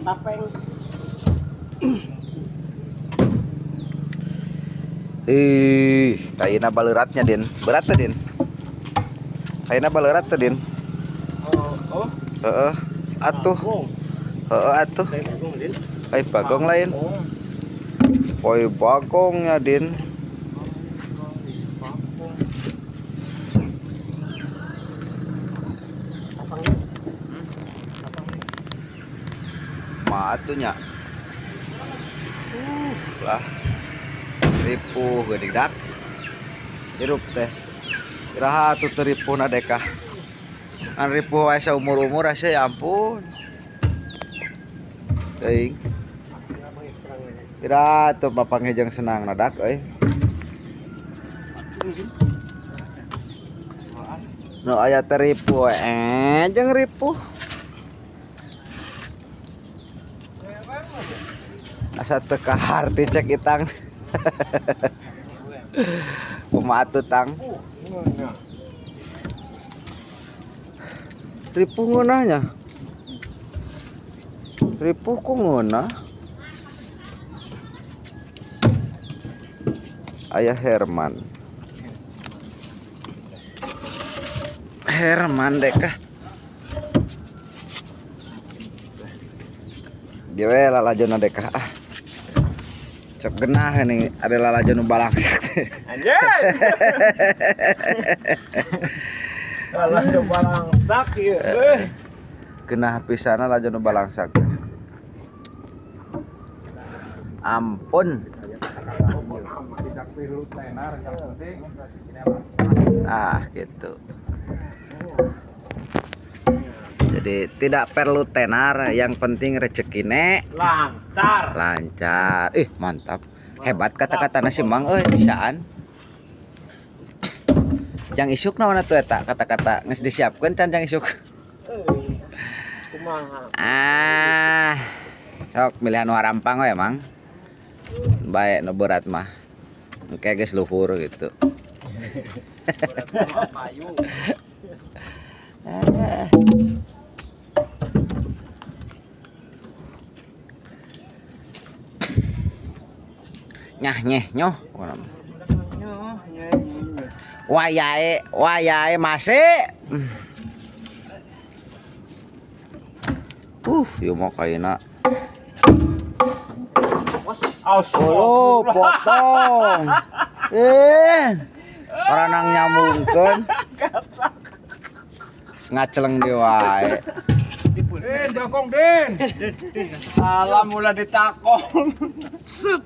Tapeng. Ih, kayaknya baleuratnya, Din. Berat teh, Din. Kayaknya baleurat teh, Din. Oh, oh. Heeh. Atuh. Heeh atuh. Lain bagong, Din. Ai bagong lain. Oh. Poi bagongnya, Din. Ma atuh nya. Lah. Ripuh geuning dak. Hirup teh. Iraha atuh teu ripuhna dekah. Ngan ripuh wae saumur-umur asa ya ampun. Teuing. Iraha atuh papanggih jeung senang nadak euy. Nu aya teh ripuh jeung ripuh. Asa teu kaharti cek itang. Kumaha atuh tang? Ripuh ngeunahnya. Ripuh ku ngeunah. Ayah Herman. Herman dekah. Dia we lalajona dekah ah. Cok genah ini ada lalajo nu balangsak. Anjir. Lalajo balangsak ieu. Genah pisana lalajo nu balangsak. Ampun. Ah, gitu. Jadi tidak perlu tenar, yang penting rezekine lancar. Lancar. Ih, mantap. Hebat kata-kata si Mang euy, bisaan. Jang isuk naon atuh eta kata-kata geus disiapkeun can jang isuk. Euy. Kumaha? Ah. Sok milihan nu harampang we, Mang. Bae nu berat mah. Engke geus luhur gitu. Payu. Ah. Nyah nyeh nyoh. Wayahe wayahe masih. Ieu mah kaina. Oh, potong. Orang nyambungkeun. Ngaceleng deui wae. Den, bagong Den. Alam mula ditakon. Set.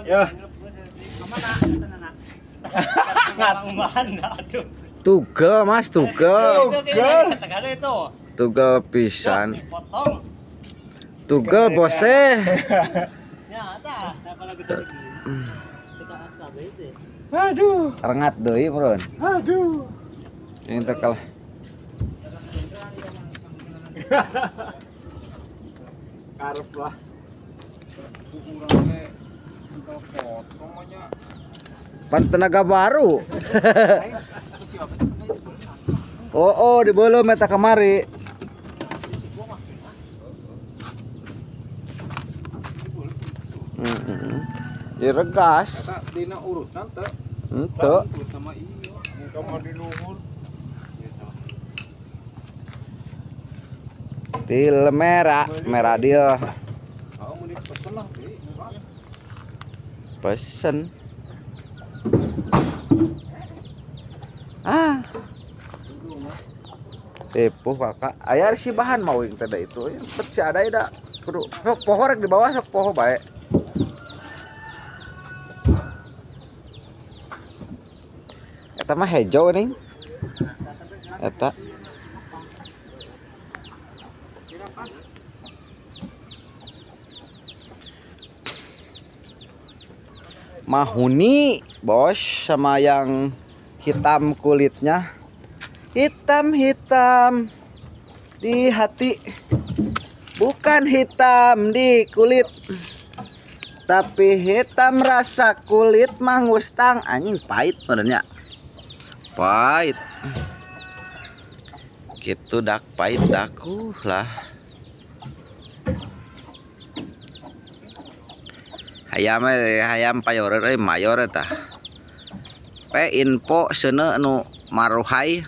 Ya. Tugel Mas, tugel. Tugel. Tugel pisan. Tugel bose. Aduh. Rengat deui, Bro. Aduh. Ini teh kalah. Karep lah. Urang teh engkel potong mah nya. Pan tenaga baru. Oh, dibeuleum eta kamari. Heeh. Diregas. Eta dina urutan teh. Henteu. Sama iya. Muka mah di luhur. Di merah, merah dia. Aku mau dipesen lah, Bi. Pesen. Ah. Ripuh kakak. Aya si bahan mau yang tadi itu. Pet si ada ida. Kudu sok poho rek di bawah sok poho bae. Eta mah hejo nih. Eta. Mahuni, bos, sama yang hitam kulitnya. Hitam-hitam di hati, bukan hitam di kulit, tapi hitam rasa kulit mangustang. Anjing pahit benernya, pahit. Gitu dak pahit daku lah. Hayam hayam payoreun euy mayor eta. Pe info seuneu nu maruhai.